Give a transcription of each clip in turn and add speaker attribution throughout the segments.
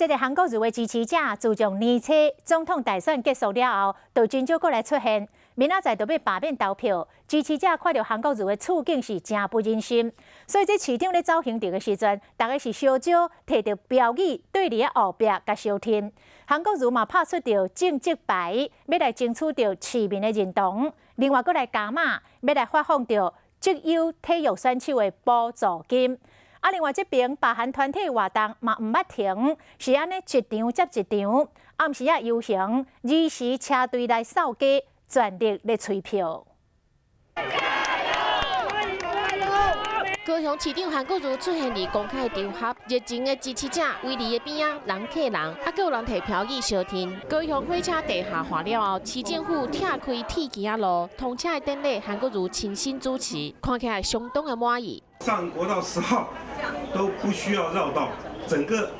Speaker 1: 這个韓國瑜的支持者，自從年初總統大選結束了後，就真少閣來出現。明仔載就欲罷免投票，支持者看著韓國瑜的處境是誠不忍心，所以這市長咧走行程的時陣，逐家是相招提著標語對佇後壁共相挺。韓國瑜嘛拍出著政績牌，欲來爭取著市民的認同。另外，閣來加碼，欲來發放著績優體育選手的補助金。啊，另外這邊罷韓團體活動嘛毋捌停，是按呢一場接一場，暗時仔遊行，二時車隊來掃街，全力咧催票。
Speaker 2: 加油！高雄市長韓國瑜出現佇公開場合，熱情的支持者圍佇伊邊仔，人客人，啊，閣有人提標語相挺。高雄火車地下化了後，市政府拆開鐵枝仔路，通車的典禮，韓國瑜親身主持，看起來相當的滿意。
Speaker 3: 上國道10號都不需要繞道，整個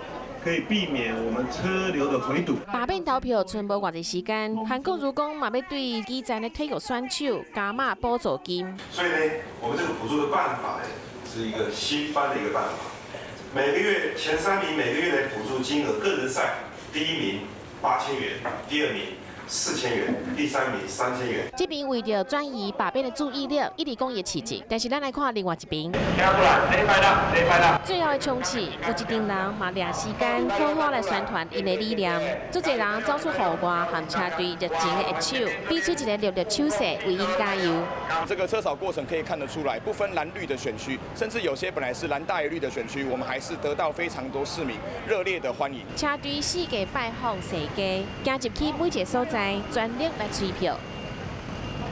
Speaker 3: 可以避免我們車流的回堵。
Speaker 2: 罷免投票賰無偌濟時間，韓國瑜講嘛欲對基層的體育選手加碼補助金。
Speaker 3: 所以呢，我們這個補助的辦法呢，是一個新翻的一個辦法。每個月前三名每個月的補助金額，個人賽第一名8000元，第二名4000元，第三名3000元。
Speaker 2: 這邊為著轉移罷免的注意力，一直講伊的市政，但是咱來看另外一邊。最後的衝刺，有一陣人嘛掠時間，好好來宣傳𪜶的理念。足濟人走出戶外，和車隊熱情的握手，比出一个立立手勢，為𪜶加油。
Speaker 4: 這個車掃過程可以看得出來，不分藍綠的選區，甚至有些本來是藍大於綠的選區，我們還是得到非常多市民熱烈的歡迎。
Speaker 2: 車隊四界拜訪踅街，行入去每一个所在，全力來催票。